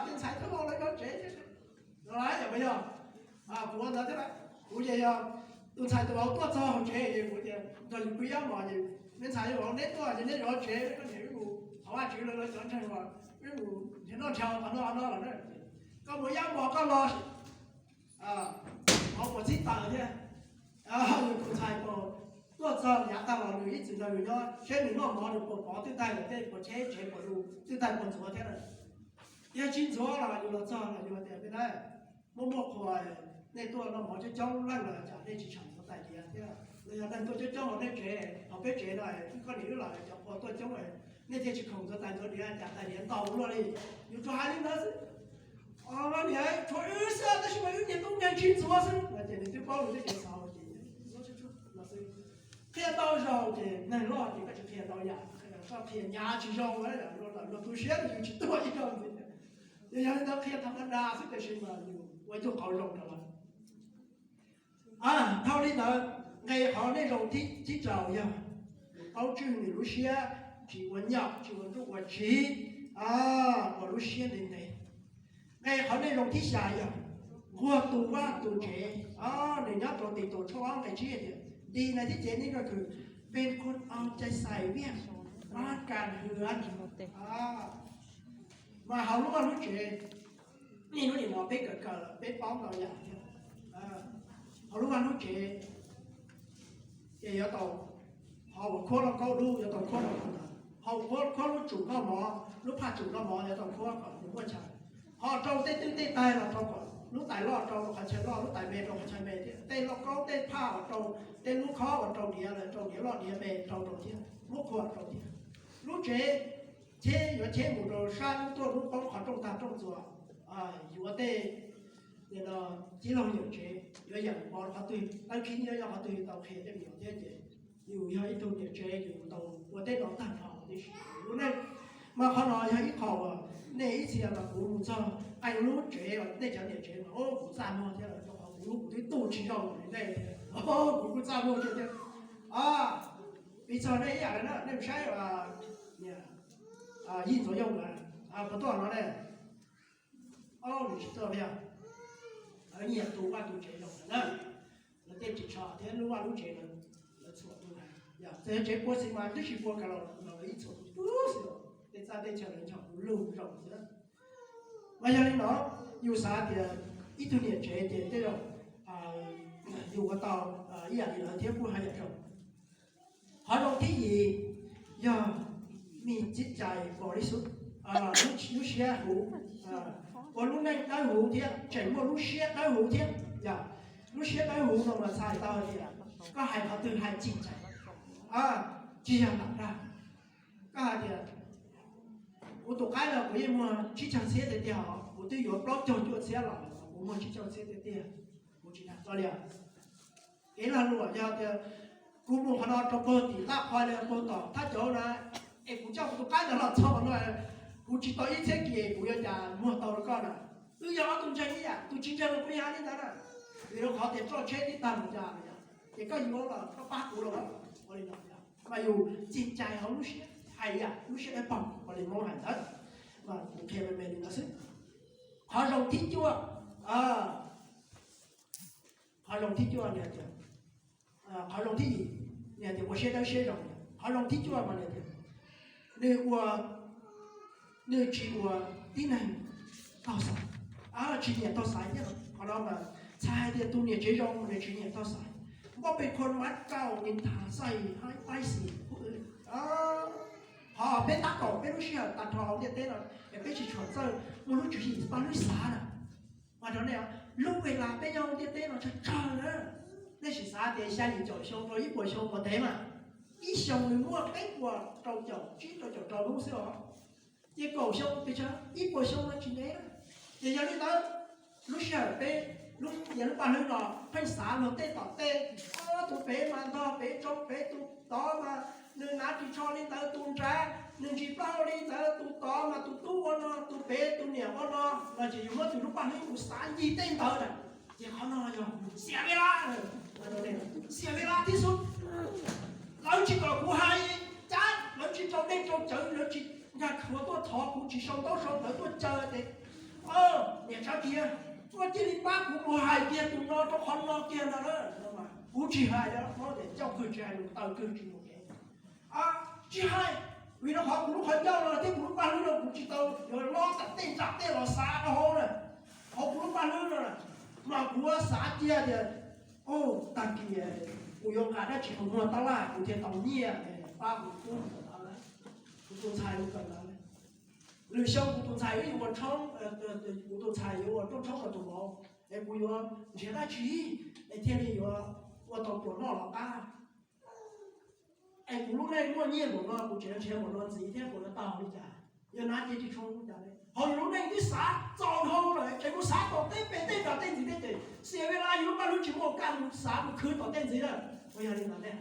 tej ntxhais tub hau lawv zov tsev thiab saib. Yog puas yog? Kuv ua ntawd thiab, kuv ces yog tus ntxhais tus vauv tuaj txog hauv tsev es kuv tias nrog yus pw ib hmos ces, me ntxhais me vauv neb tuaj ces neb zov tsev, koj niam wb mus thov Vajtswv lawv cov ntseeg los wb mus nrhiav noj nrhiav haus qhov no qhov no los na. Koj mus ib hmos koj los, mov puas txhib taws thiab. Yus tus ntxhais tuaj txog yav tag los nws ib txwm nrog yus nyob, seb nws noj mov nws puas pov twj taig lawm tej, puas cheb tsev puas du twj taig puas ntxuav thiab na. Yog tsis ntxuav los yus los txog los yus tias, me na, muaj muaj qhua, nej tuaj noj mov coob coob leej los cas nej tsis tsham ntxuav tais diav thiab? Los yog neeg tuaj coob coob hauv nej tsev, hauv peb tsev no, wb koj niam wb los cov qhua tuaj coob, nej thiaj tsis khoom ntxuav tais ntxuav diav, cas tais diav ntau ua luaj li? Yus tsuas hais li ntawd xwb. Niam, tshuav wb xwb tab sis mas wb niag tub nkeeg tsis ntxuav xwb no ces nws twb paub nws twb cev xauv ces qhia tau zaus ces neeg loj ces koj tsis qhia tau yam, koj qhia nyav tsis zoo, luag tu siab yus tsis tuaj ib zaug ntxiv. Yog, yog li ntawd qhia tham ma da xwb tiam sis mas yus ua ib tug qauv zoo rau lawv. Dhau li ntawd, nqe qhov nej zoo thib, thib rau yog paub tswj nws lub siab, tsis ua nyom tsis ua nruj ua tsiv, ua lub siab ntev ntev. Nqe qhov nej zoo thib xya yog nquag tus vaj tus tsev, nws nyob rau Titus tshooj ob nqe tsib tias, điều này thì kẻ nên coi thường,เป็นคนเอาใจใส่ việc บ้านการเรือน. Mas hauv lub vaj lub tsev, niaj hnub nim no peb kawm kawm peb paub ntau yam thiab. Hauv lub vaj lub tsev ces yuav tau, hauv uas khuab lauj kaub dub yuav tau khuab rau qhov ntawd, hauv khuab, khuab lub tsum noj mov, lub phaj tsum noj mov yuav tau khuab kom nws muaj chaw. Ho rau tej twj tej taig los rau kom lub tais loj rau qhov chaw loj, lub tais me rau qhov chaw me thiab. Tej lauj kaub tej phaj uas rau, tej lub khob uas rau diav los rau diav loj diav me rau rau thiab, muab khuab rau thiab. Lub tsev cheb yuav cheb mus rau sab hnub tuaj hnub poob, qhov rooj tag rooj txuas, yuav tej cib loog yawm tsev yuav yam pov qhov twg, tawb khib nyiab nyob qhov twg tau qhia tej me nyuam thiab ces yus yog ib tug niam tsev yus tau ua tej no tag nrho tib si lub neej. Mas qhov no yog ib qho uas nej ib txhia mas kuv mus txog qee lub tsev, nej cov niam tsev mas kuv txaj muag thiab, rau qhov kuv lub kuv twb tu tsis zoo li nej thiab, kuv kuj txaj muag thiab thiab. Piv txog nej ib yam na, nej saib, yij ntxuav yooj, puas tuaj no ne? Ob nws tsis tuaj li. Lawv nyiam tus vaj tus tsev zoo na. Lawv tej ris tsho thiab lub vaj lub tsev lawv txhuam tu na. Yog txawm yog tsev puas xis mas twb tsis puas ka los lawv ib txhuam tu xwb. Tej txaj tej chaw lawv nchog kuv lug zoo xwb. Mas yog li no, yus xav tias ib tug niam tsev ces tej zaum yus ua tau ib yam li lawv thiab kuj haj yam zoo. Qhov zoo thib yim yog mi txiv cais pom li xub, lub siab huv, ua lub neej dawb huv thiab tseem muaj lub siab dawb huv thiab. Yog lub siab dawb huv no mas txhais tau hais tias koj hais qhov twg hais txim ntxaim, tsis yog lam dag. Koj hais tias kuv tus qaib no kuv yeej muag tsib caug txhiab tiag tiag os, kuv twb yuav plaub caug cuaj txhiab los kuv muag tsib caug txhiab tiag tiag, kuv tsis dag txoj li. Kev lag luam yog tias kuv mus qhov no rau puag tim laj qhov li puag tom thaj cauv na, es kuv coj kuv tus qaib ntawd los txog no, kuv tsis tau ib txhiab kis kuv yuav cas muag tau rau koj na. Wb yog ob tug ntseeg ib yam, tus tsis ntseeg los kuj yog li ntawd na. Vim rau qhov tias roj tsheb tib tag mus cas, ces koj yuav los koj pab kuv los ua li no. Mas yus txim cais hauv lub siab hais yam lub siab dawb paug ua li Hmoob hais ntawd. Mas kuv qhia me me li no xwb. Qhov zoo thib cuaj, qhov zoo thib cuaj nws tias, qhov zoo thib yim nws tias ua siab dawb siab zoo. Qhov zoo thib cuaj mas nws tias nws ua, nws tsis ua tib neeg taug xaiv, tsis nyiam taug xaiv thiab. Qhov no mas txhais hais tias tus niam tsev zoo nws tsis nyiam taug xaiv. Npoj pes khua mab kauj ni tas xaij haib paib xis. Qhov peb tab kaum peb lub sij hawm tag nrho hauv ntiaj teb no es peb tsis tshua txawj muaj lub tswv yim pab lub xav na. Mas rau nej, lub ves las peb nyob hauv ntiaj teb no tsawg tsawg na. Nej sim xav tias xya yim caum xyoo rau ib puas xyoo puas ntev mas, ib xyoo nws muaj peb puas rau caum tsib rau caum rau hnub xwb os. Ces kaum xyoo pes tsawg, ib puas xyoo no tsis ntev na. Ces yog li ntawd, lub sij hawm peb, lub, yog lub paj hlwb no pheej xav luag tej tom tej, tus pem mas ntog pem tsoo pem, tus tod mas nws hnav ris tsho li ntawd, tus nrad nws ntsis plaub hau li ntawd, tus tod mas tus tub ua no, tus pem tus niam ua no, no ces yus muab tus lub paj hlwb mus xav ncig tej ntawd na. Ces qhov no yog xiam ves las, xiam ves las tib xub. Lawv tsis kom kuv hais, cas lawv tsis rau dej rau cawv, lawv tsis nkag khuav tuaj thov kuv, tsis sau ntaub sau ntawv tuaj caw tias, niam tsav tias, koj cia li pab kuv mus hais kiag tus no rau qhov no kiag ntag na. Kuv tsis hais, Hmoob tias ncauj kawg tsis hais lus, taw kawg tsis mus kev. Tsis hais, vim rau qhov kuv lub qhov ncauj no thiab kuv lub paj hlwb no kuv tsis tau yuav lob tam tej nram tej los xav rau hauv na. Hauv kuv lub paj hlwb no mas kuv xav cia tias, tag kis kuv yuav nqa dab tsi mus muag tab laj kuv thiaj tau nyiaj pab kuv pub kuv tus ntxhais mus kawm ntawv. Lwm xyoo kuv tus ntxhais yuav ua tshoob, kuv tus ntxhais yuav ua rooj tshoob rau tus vauv, es kuv yuav nrhiav dab tsi es thiaj li yuav ua tau pluas noj los qab. Es kuv lub neej muaj nyiaj npaum no kuv tseem nrhiav npaum no ntxiv thiab kuv yuav tau li cas? Yog hnav cev ris tsho li cas? Hauv yus lub neej twb xav txaus dhau lawm, tseem mus xav tom tej pem tej nram tej ntxiv thiab ces xiam ves las, yus lub paj hlwb tsis muaj kaj mus xav mus khwv tom tej ntxiv na. Ua yog li ntawd ne,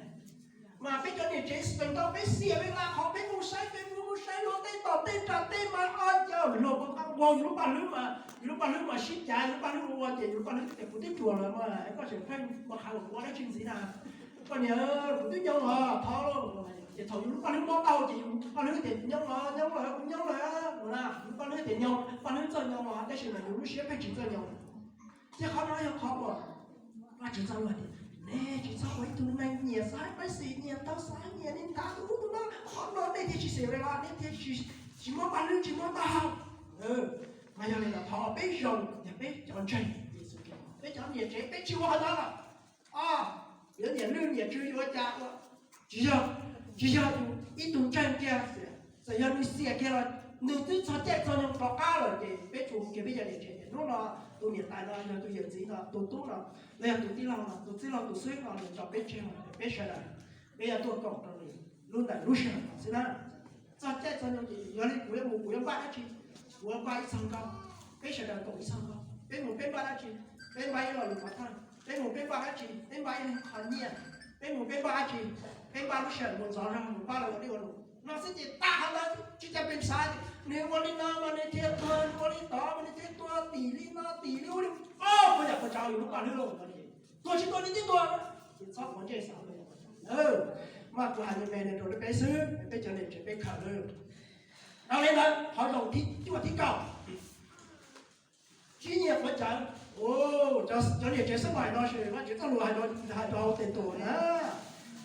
mas peb cov niam tsev tseem tau peb xiam ves las qhov peb mus saib Facebook, mus saib luag tej tom tej nram tej mas o cas luag pov qab vau yus lub paj hlwb mas, yus lub paj hlwb mas sib cav, yus lub paj hlwb ua ces yus lub paj hlwb tias kuv twb ruam lawm mas koj tseem pheej mus qhav ua dab tsi ntxiv na? Koj niam, kuv twb nyob los thov lauj. Ces thaum yus lub paj hlwb mob tau ces yus paj hlwb tias nyob los nyob lawm, kuv nyob lawm no na, yus paj hlwb tias nyob, paj hlwb txawj nyob los tab sis mas yus lub siab pheej tsis txawj nyob. Ces qhov no yog qhov uas Vajtswv txoj lus tias nej tsis txhob ua ib tug neeg nyiam xav pab xis, nyiam tau xav, nyiam li ntawd tus ub tus no, qhov no nej thiaj tsis xiam ves las, nej thiaj tsis muaj paj hlwb, tsis muaj taub hau. Mas yog li ntawd thov peb zoo, yog peb cov ntseeg Yexus Khetos, peb cov niam tsev peb tsis ua qhov ntawd los, yuav niam lwj niam tswv yuav cas ua, tsis yog, tsis yog ib tug ntseeg kiag, txawm yog nws xiam kiag los nws twb txog caij txog nyoog rov qab lawm ces peb tsuas mus kiag peb cov niam tsev. Hnub no tus niam tais no, yog tus yawm txiv no, tus tub no, los yog tus tij laug no, tus txwj laug tus xwb no nws tso peb tseg lawm, peb sawv daws, peb yuav tuaj koom rau nws lub ntawm lub sij hawm no xwb na. Txog caij txog nyoog ces yog li kuv yuav mus kuv yuav npaj dab tsi? Kuv yuav npaj ib txog nkauj, peb sawv daws koom ib txog nkauj. Peb mus peb npaj dab tsi? Peb npaj ib lo lus pov thawj. Peb mus peb npaj dab tsi? Peb npaj ib qho nyiaj. Peb mus peb npaj dab tsi? Peb npaj lub sij hawm mus ntxov zog mus pab lawv ua dej ua lus no xwb ces tag qhov ntawd. Tsis tas pes xav nws ua li no mas nws thiaj tuag, nws ua li tod mas nws thiaj tuag, tim li no tim li ub li, o, puas yam puas tsav yus lub paj hlwb lauj. Tuag tsis tuag nws twb tuag, ces txhob quav ntsej xav li ntawd. Mas kuv hais me me no rau peb xwb, peb cov niam tsev peb khaws lawm. Dhau li ntawd qhov zoo thib cuaj thib kaum, siab nyiam quav cawv. Cov niam tsev xab mais no ces Vajtswv txoj lus hais rau hauv Tes Tus na,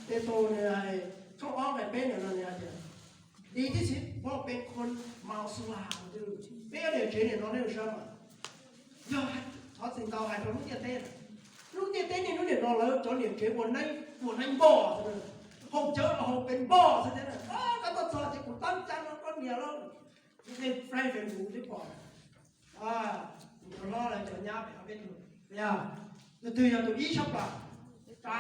Tes Tus nws hais tshooj ob nqe peb ntawm no nws hais tias, ดีที่สุด พวกเป็นคนเมาสุรา Peb cov niam tsev nim no nej saib mas, yog thov txim ntau hais rau lub ntiaj teb, lub ntiaj teb niaj hnub nim no lawv cov niam tsev ua neeb ua neeb npog xwb, haus cawv los haus pes npog xwb thiab. Koj tuaj txog ces kuv tab cab no koj niam lauj, nej pab Facebook twb pom, cov hlob lawv cov nyab pem ob peb tug, tus twg yog tus ib tshaj plaws, tsa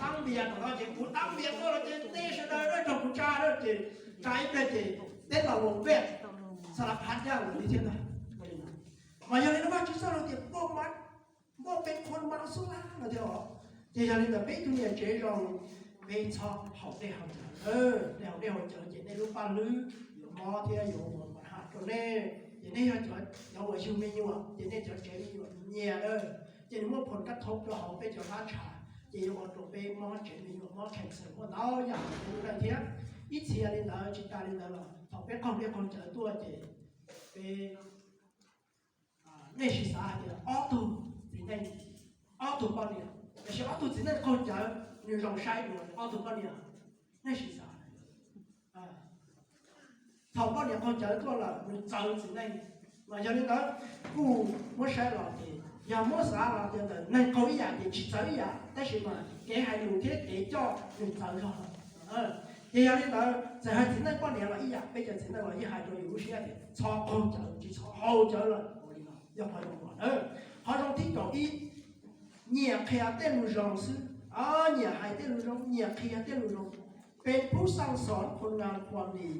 tab npias tom no ces kuv tab npias tuaj los ces nej sawv daws raug kuv tsa na ces tsa ib pliag ces teb los ua npej xa la phab caj ua li thiab ntag. Mas yog li no Vajtswv txoj lus tias npoj peb khuas mas xub lab no thiab os. Ces yog li ntawd peb tus niam tsev zoo, peb txhob haus dej haus cawv. Nej haus dej haus cawv ces nej lub paj hlwb yuav mob thiab yuav ua npam ham rau nej. Ces nej yog cov uas yug me nyuam ces nej cov tsev me nyuam nyiam lawm ces nws muaj phom kab thoob rau hauv peb cov hlab tshav ces yuav ua rau peb mob tsev me nyuam mob cancer muaj ntau yam li ntawd thiab. Ib txhia li ntawd tsis tas li ntawd los thaum peb qaug dej qaug cawv tuaj ces peb, nej sim xav hais tias ob tug txiv neej, ob tug poj niam, tiam sis ob tug txiv neej qaug cawv nws zoo saib dua ob tug poj niam. Nej sim xav, thaum poj niam qaug cawv tuaj lawm nws txawv txiv neej. Mas yog li ntawd kuj muab saib los ces yog muab xav los tias ntawm neeg qaug ib yam ces tsis txawv ib yam, tab sis mas kev hais lus thiab kev coj nws txawv zog lawm. Ces yog li ntawd txawm hais txiv neej poj niam los ib yam, peb cov txiv neej los yeej hais rau yus lub siab tias txhob qaug cawv, tsis txhob haus cawv lawm. Ua li no yog qhov zoo los na. Qhov zoo thib kaum ib, nyiam qhia tej lus zoo xwb, nyiam hais tej lus zoo, nyiam qhia tej lus zoo. เป็นผู้สั่งสอนคนงานความดี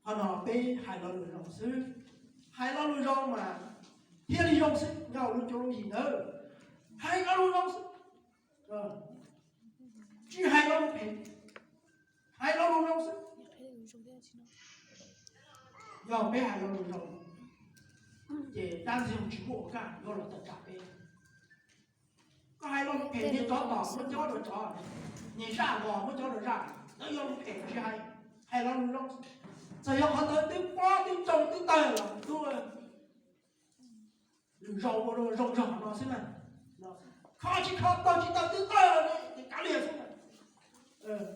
Qhov no peb hais lo lus zoo xwb, hais lo lus zoo mas thiaj li zoo xwb, nkauj lub cuab lub yig ntawd, hais lo lus zoo xwb, tsis hais lo lus phem, hais lo lus zoo xwb. Yog peb hais lo lus zoo ces dab ntxwg nyoog tsis muaj ua kaj yuav los tawm tsam peb. Koj hais lo lus phem niag tsov tom muab cob rau tsov, niag zaj los muab cob rau zaj, ntawd yog lus phem tsis hais, hais lo lus zoo. Txawm yog qhov ntawd twb pob twb tsoo twb tawg los tub, lus zoo ua rau zoo tshaj qhov no xwb na. Kho tsis kho tawg tsis tawg twb tawg los ne ces kav liam xwb na.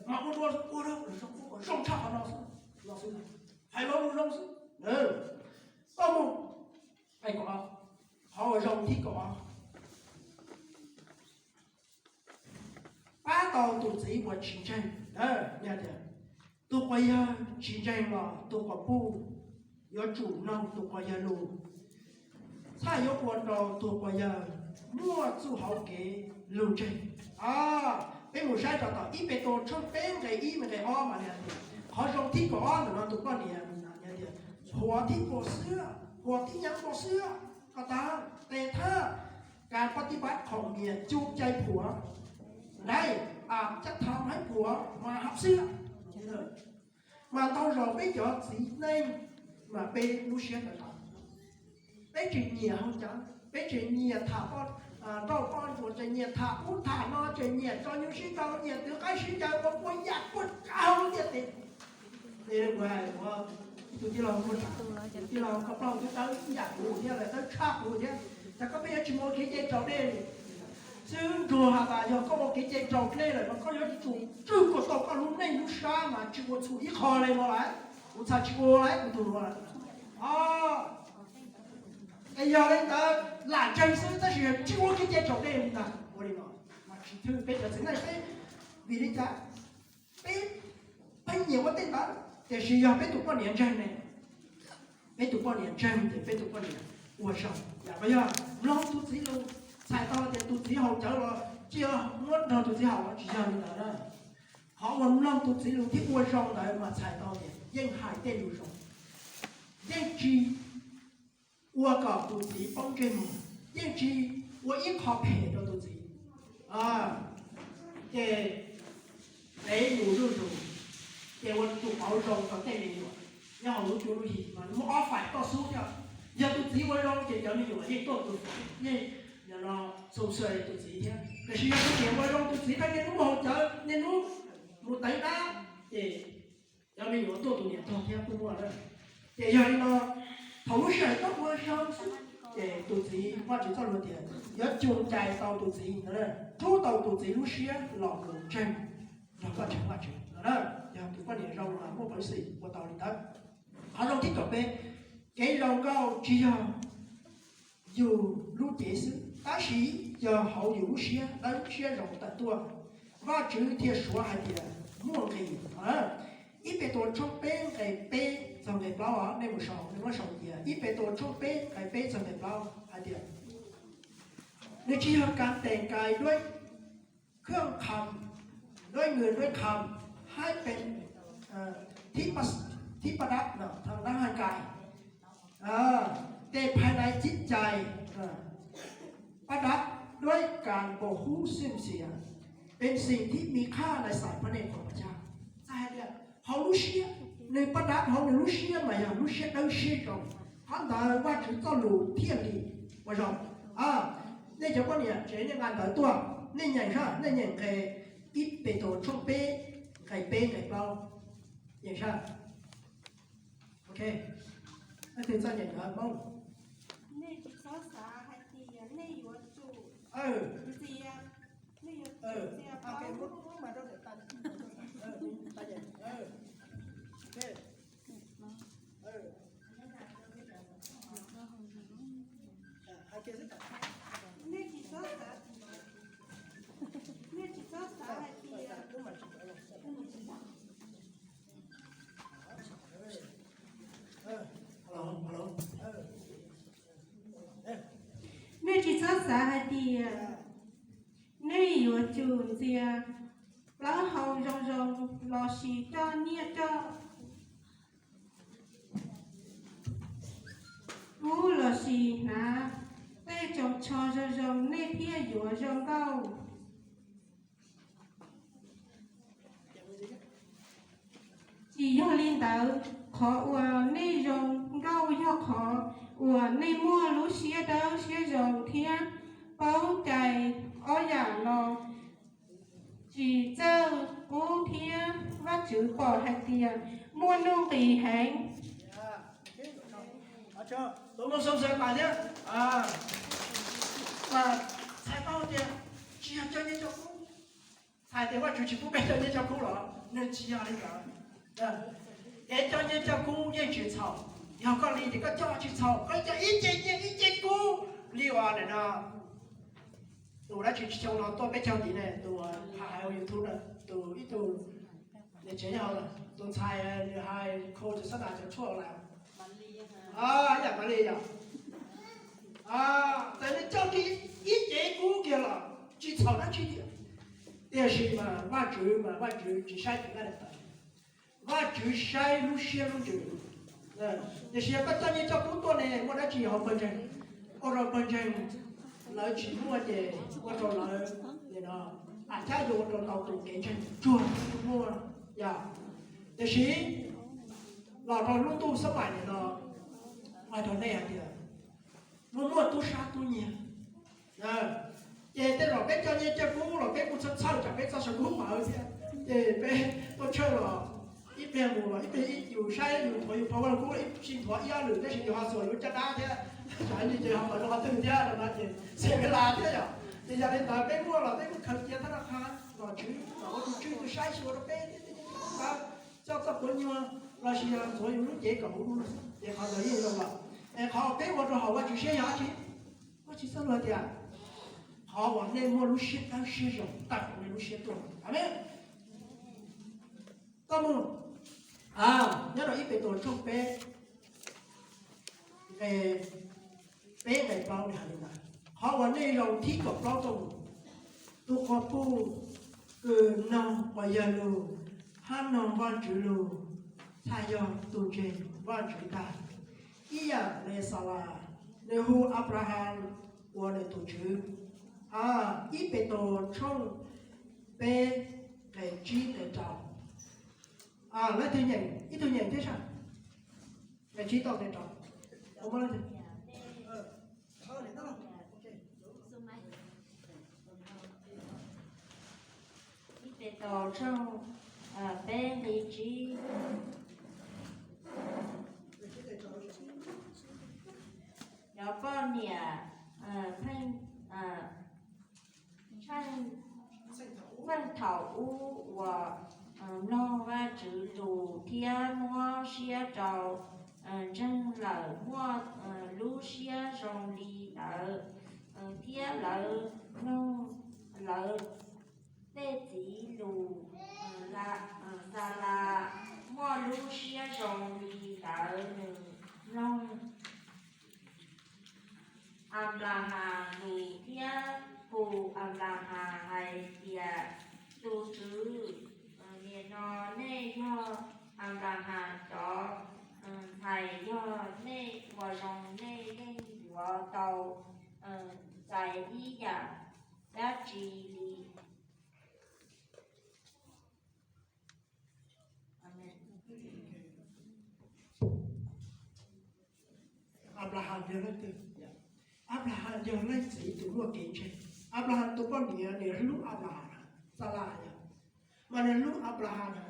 Mas ua rau ua rau lus zoo ua kom zoo tshaj qhov no xwb, no xwb na. Hais lo lus zoo xwb. Tau mus, qhov uas zoo thib kaum ob, pab tau tus txiv uas tsis ntseeg. Tias tus quas yawg tsis ntseeg los tus quas puj yuav tsum mloog tus quas yawg lus, txhaj yuav ua rau tus quas yawg muaj txuj hauv kev lug ntseeg. Peb mus saib rau tom ib Petus tshooj peb nqe ib nqe ob mas hais tias qhov zoo thib kaum ob ntawm no tus poj niam hais tias, ผัวที่โกรธเสี้ย ผัวที่ยังโกรธเสี้ย ก็ตาม แต่ถ้าการปฏิบัติของเมียจูงใจผัวได้ อาจจะทำให้ผัวมาฮับเสี้ย Mas ntau zaus peb cov txiv neej mas peb lub siab tawv tawv, peb tseem nyiam haus cawv, peb tseem nyiam tham nrauj poj ntsuam, tseem nyiam tham ub tham no, tseem nyiam tso nyuj sib ntaus, nyiam twv qaib sib ncaws, ua ua yam puag tsav hauv lub ntiaj teb. Tus tij laug, tus tij laug, koj plaub twb dawb ib yam kuv thiab, lawv dawb tshaj kuv thiab. Cas koj pheej yuav tsis mus ua kev cai raus dej li? Xib hwb Ntsuag has tas yog koj ua kev cai raus dej lawm mas koj yuav tsum tswj kom tau koj lub neej lub sab mas tsis ua txhua ib qho li no lawm. Kuv txhais tsis ua lawm, kuv tus hluas lawm. Es yog li ntawd lam ntseeg xwb tab sis tsis ua kev cai raus dej li ntag. Ua li no mas tsis thwj peb cov txiv neej peb. Vim li cas? Peb pheej nyiam ua tej ntawd, tiam sis yog peb tus poj niam ntseeg ne, peb tus poj niam ntseeg ces peb tus poj niam ua zoo. Yam no yog mloog tus txiv lus, txhais tau tias tus txiv haus cawv los cia muab nrog tus txiv haus, tsis yog li ntawd na. Qhov uas mloog tus txiv lus thiab ua zoo ntawd mas txhais tau tias yeej hais tej lus zoo, yeej tsis ua kom tus txiv poob ntsej muag, yeej tsis ua ib qho phem rau tus txiv. Ces peb yus zuj zus, ces ua tus qauv zoo rau tej me nyuam. Nyob hauv lub cuab lub yig mas muaj ob faim toj xub thiab. Yog tus txiv ua zoo ces cov me nyuam yeej tuaj tus, yeej Yog no xoo xwm tus txiv thiab, tiam sis yog tus niam ua zoo tus txiv pheej niaj hnub mus haus cawv, niaj hnub mus teev dab, ces cov me nyuam tuaj tus niam tog thiab kuj muaj na. Ces yog li no, thaum lub sij hawm koj ua zoo xwb, ces tus txiv, Vajtswv txoj lus tias yuav cum cais tau tus txiv, rub tau tus txiv lub siab los mus ntseeg yog Vajtswv, Vajtswv no na. Yog tus poj niam zoo los muaj peev xwm ua tau li ntawd. Qhov zoo thib kaum peb, kev zoo nkauj tsis yog yus lub cev xwb, tab sis yog hauv yus lub siab dawb siab zoo tawm tuaj, Vajtswv thiaj suav hais tias muaj nqis. Ib Petus tshooj peb nqe peb txog nqe plaub, nej mus sau, nej muab sau tias Ib Petus tshooj peb nqe peb txog nqe plaub hais tias, nws tsis yog การแต่งกายด้วยเครื่องคำ ด้วยเงินด้วยคำ ให้เป็นที่ประดับทางด้านร่างกาย แต่ภายในจิตใจ ประดับด้วยการบ่ฮู้สิ้นเสีย เป็นสิ่งที่มีค่าในสายพระเนตรของพระเจ้า. Txhais hais tias hauv lub siab, nws ประดับ hauv nws lub siab mas yog lub siab dawb siab zoo, qhov ntawd Vajtswv txoj lus thiaj li ua zoo. Nej cov poj niam tsev nej nqa ntawv tuaj, nej nyeem saib, nej nyeem nqe Ib Petus tshooj peb nqe peb nqe plaub. Nyeem saib. Ok, leej twg txawj nyeem ntawv Hmoob? Nej tsis txhob xav hais tias nej yuav tsum ntxias, nej yuav tsum ntxias plaub. Nej tsis txhob xav, nej tsis txhob xav hais tias Nej tsis txhob xav hais tias nej yuav tsum ntxias plaub hau zoo zoo lossis coj nyiaj coj kub lossis hnav tej tsoos tsho zoo zoo nej thiaj yuav zoo nkauj. Tsis yog li ntawd, qhov uas nej zoo nkauj yog qhov uas nej muaj lub siab dawb siab zoo thiab paub cais ob yam no. Tsis txawj kub thiab Vajtswv pom hais tias muaj nuj nqis heev. Tus no xoo xav tas thiab, txhais tau tias tsis yog coj nyiaj coj kub, txhais tias Vajtswv tsis pub peb coj nyiaj coj kub los? Nws tsis yog li ntawd. Kev coj nyiaj coj kub yeej tsis txhaum, yog koj li ces koj coj tsis txhaum, koj coj ib ce nyiaj ib ce kub li uas nim no tus dab tsi tsis xyoo no tuaj peb caug tid ne, tus hais hauv YouTube na, tus ib tug niam tsev yog tus ntxhais nws hais kho cov xab nas cov tshuaj lawm. Yam Malis yom, txawm nws coj kiag ib ce kub kiag los tsis txhaum dab tsi tiag. Tiam sis mas Vajtswv mas Vajtswv tsis saib cov nqaij daim tawv, Vajtswv saib lub siab lub ntsws. Tiam sis yog koj coj nyiaj coj kub tuaj ne, muaj dab tsi ho pawg ntseeg, ua rau pawg ntseeg lawv tsis muaj ces ua rau lawv, a, cab yuav ua rau tau tus kev ntseeg tsuag muaj yom. Tiam sis los rau lub ntuj xab mais nim no, hais rau nej hais tias muaj muaj tub sab tub nyiag. Ces tej zaum peb coj nyiaj coj kub los peb kuj txhawj txhawj tsam peb txoj saw kub pawv thiab, ces peb tuaj tshawj los ib pliag mus los ib pliag ib yus saib yus nthuav yus phau Vaj Lug Kub ib sij nthuav ib ob lwm tab sis yus ho xuas yus caj dab thiab, tsam ib ntsis ces ho pawv rau qhov twg thiab no ces xiam ves las thiab yom. Ces yog li ntawd peb muaj los peb kuj khaws cia thab noj qha, nom tswv kom ua tus tswj tus saib xyuas rau peb thiab, coj txoj puav nyuag lossis yog ntxuav yus lub cev kom huv lug, ces qhov ntawd yeej zoo lawm. Es qhov peb ua rau hauv Vajtswv siab yog dab tsi? Vajtswv txoj lus tias qhov uas nej muaj lub siab dawb siab zoo tawm nej lub siab tuaj. Amees. Koj mus, nyob rau ib Petus tshooj peb nqe peb nqe plaub nws hais li ntawd, qhov uas nej zoo thib kaum plaub tuaj mus, tus quas puj kws noog quas yawg lug hab noog Vajtswv lug, txhaj yog tug ntseeg Vajtswv tag, ib yam le Xalas, nws hu Abraham ua nws tus tswv. Ib Petus tshooj peb nqe tsib nqe rau. Leej twg nyeem, ib tug nyeem thiab sab. Nqe tsib tau nqe rau. Ua muab leej twg? Petus tshooj peb nqe tsib. Cov poj niam txheej thaum ub uas mloog Vajtswv lus thiab muab siab rau ntseeg lawm muaj lub siab zoo li ntawd, thiab lawv mloog lawv tej txiv lus. Xalas muaj lub siab zoo li ntawd, nws mloog Anplahas lus thiab hu Anplahas hais tias tus tswv. Nim no nej yog Anplahas cov ntxhais, yog nej ua zoo nej yeej yuav tau txais ib yam dab tsi li. Anplahas yog leej twg? Anplahas yog leej txiv tus muaj kev ntseeg. Anplahas tus poj niam nws hlub Anplahas, Xalas yog, mas nws hlub Anplahas na.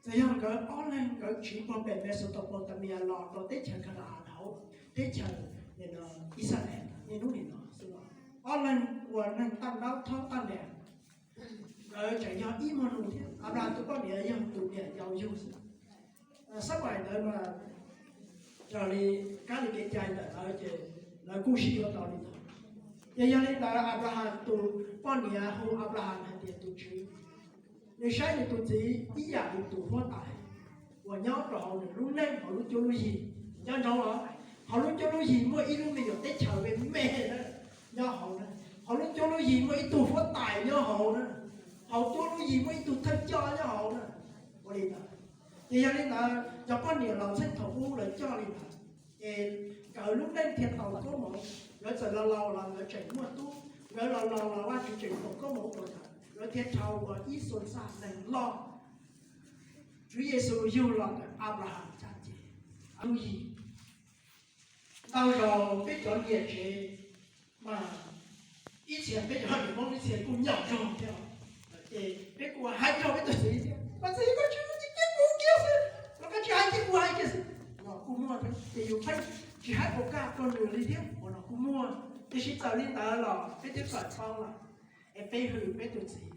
Txawm yog nkawd ob leeg nkawd tsiv puag pem Mesopotamia los rau teb chaws Kanaan hauv teb chaws Israel niaj hnub nim no xwb, ob leeg ua neeg tag ntaub thob tag niam. Nkawd tseem yog ib muag nus thiab, Anplahas tus poj niam yog tus niam yau yug xwb. Sab mais ntawd mas raws li kab li kev cai ntawm lawv ces lawv kuj sib yuav tau li ntawd. Ces yog li ntawd Anplahas tus poj niam hu Anplahas hais tias tus tswv. Nws saib nws tus txiv ib yam li tus huab tais uas nyob rau hauv nws lub neej hauv lub cuab lub yig. Nco ntsoov los, hauv lub cuab lub yig muaj ib lub me nyuam teb chaws me me na nyob hauv na, hauv lub cuab lub yig muaj ib tug huab tais nyob hauv na, hauv cuab lub yig muaj ib tug thawj coj nyob hauv na. Ua li ntawd, ces yog li ntawd cov poj niam laus txheej thaum ub lawv coj li ntawd, ces nkawd lub neej thiaj tau koob hmoov. Lawv txawm laus laus los lawv tseem muaj tub, nkawd laus laus los Vajtswv tseem foom koob hmoov rau nkawd, lawv thiaj dhau ua ib xuas xaj neeg loj. Tswv Yexus yug los ntawm Anplahas caj ces lub yig. Ntau zaus peb cov niam tsev mas ib txhia peb cov niam Hmoob ib txhia kuj nyuaj zog thiab, ces peb kuj hais rau peb tus txiv tias, koj txiv, koj tsis cia kuv kiag xwb, los koj tsis hais kiag kuv hais kiag xwb, los kuj muaj thiab. Ces yus pheej tsis hais ua kaj rau nws li thiab, ua los kuj muaj. Tiam sis txawm li ntawd los peb twb txawm paub lawm, es peb hwm peb tus txiv.